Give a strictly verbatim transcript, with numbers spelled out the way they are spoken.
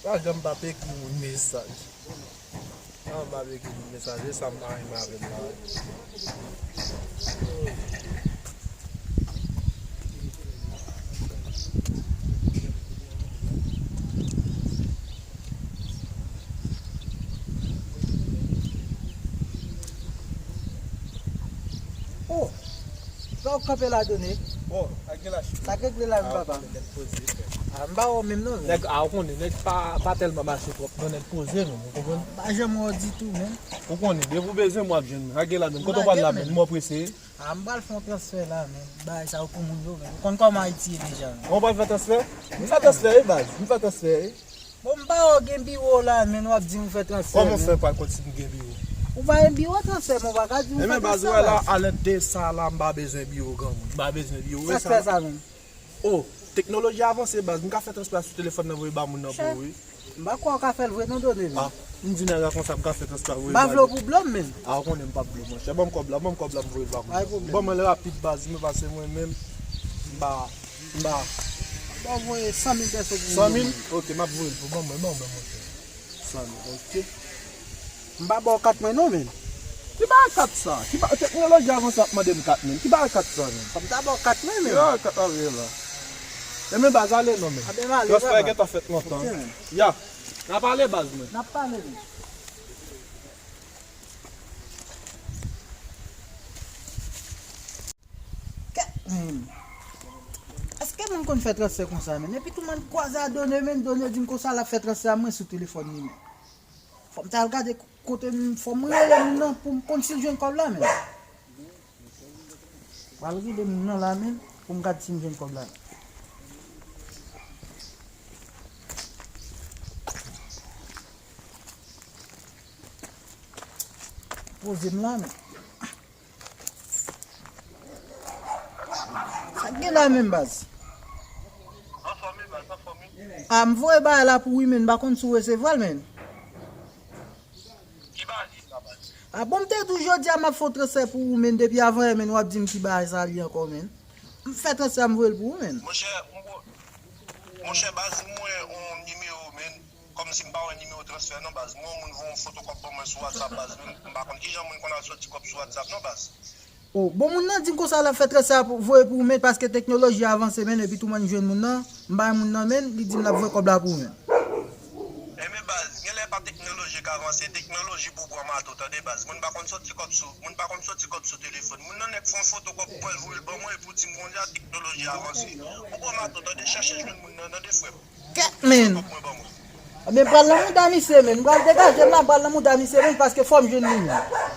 Pa janm p ap ekri moun mesaj. An m ap ekri moun mesaj, e sa m pa renmen avè l la. Oh! Sa w kanpe la, Done? Oh, ak gen lach. Sa k regle la menm, papa? Nèg poze, frè. Ah, m pa wè w menm non, men. Nèg, a, ou konnen, nèg pa, pa tèlman mache twòp non, nèg poze menm, ou konprann? M pa janm wè w ditou, men. Ou konnen, depi w bezwen m, w ap jwenn mwen. Ak gen la menm. Kote w pral la menm? M prese. Ah, m pral fè yon transfè la, men. Bagay sa yo pou moun yo, men. Ou konn kòman Ayiti ye deja, men. Ou pral fè transfè? M fè transfè, wi, baz. M fè transfè, wi. Bon, m pa wè w gen biwo la, men w ap di m ou fè transfè, men. Kòman w fè pral konn si m gen biwo? Ou pa gen biwo transfè, men w pa ka di m ou fè transfè, baz. Ebyen, baz, ou wè la, alèd de sa la, m pa bezwen biwo granmoun. M pa bezwen biwo. Sa k fè sa menm? Oh, teknoloji avanse, baz. M ka fè transfè sou telefòn nan voye ba moun nan pou ou, wi. M pa kwè w ka fè l vre non, Done, men. Ah, m di nèg la konsa, m ka fè transfè voye ba li. M pa vle w pou blo m, men. Ah, ou konnen m p ap blo, monchè. Ban m kòb la, ban m kòb la, m voye ba moun nan. Pa gen pwoblèm. Ban mwen l rapid, baz, men pase mwen menm. M pa, m pa. M pa voye san mil pèso pou ou. San mil? Ok, m ap voye l pou, ban mwen, ban mwen, monchè. San mil, ok. M pa ba w kat mwen non, men. Ki bagay kat sa? Ki ba, teknoloji avanse ap mande m kat, men. Ki bagay kat sa, men? Fò m ta ba w kat mwen, men. Ki bagay kat avè la? Ebyen, baz, ale non, men. Ebyen, m ale, papa. Transfè a gentan fèt lontan. Ok, men. Ya. N a pale, baz, mwen. N ap pale, men. Kèt, men. Èske moun konn fè transfè konsa, men? Epi tou, mwen kwaze a Done, men Done di m konsa l ap fè transfè a mwen sou telefòn li, men. Fò m t al gade kote m, fò m rele moun nan pou m konn si l jwenn kòb la, men. Pral rele moun nan la, men, pou m gade si m jwenn kòb la. Poze m la, men. Sa k gen la menm, baz? Anfòm wi, baz, anfòm wi. A, m voye bagay la pou ou wi, men, m pa konn si w resevwa l, men. Ki bagay li la, baz? A bon, m te di w jodi a m ap fè yon transfè pou ou, men, depi avan yè, men, w ap di m ki bagay sa li ankò, men. M fè transfè a, m voye l pou ou, men. Monchè, m vo-, monchè, baz, m wè yon nimewo, men. Kòmsi m pa wè nimewo transfè non, baz. M wè yon moun voye yon foto kòb ban mwen sou WhatsApp, baz. Men m pa konn kijan moun konn al soti kòb sou WhatsApp non, baz. Oh, bon, moun nan di m konsa l ap fè transfè a pou, voye pou ou, men, paske teknoloji a avanse, men, epi tou mwen jwenn moun nan, m bay moun nan, men, li di m l ap voye kòb la pou ou, men. Enben, baz, genlè pa teknoloji k avanse, teknoloji pou pran mato, tande, baz. Moun pa konn soti kòb sou, moun pa konn soti kòb sou telefòn. Moun nan nèk fè yon foto kòb pou l voye l ban mwen, epi w di m kounye a teknoloji a avanse. Ou pran mato, tande, chèche jwenn moun nan, tande, frè m. Kèt, men. Ebyen, pral nan mouda misye, men. M pral degaje m la, m pral nan mouda misye, men, paske fò m jwenn li, men.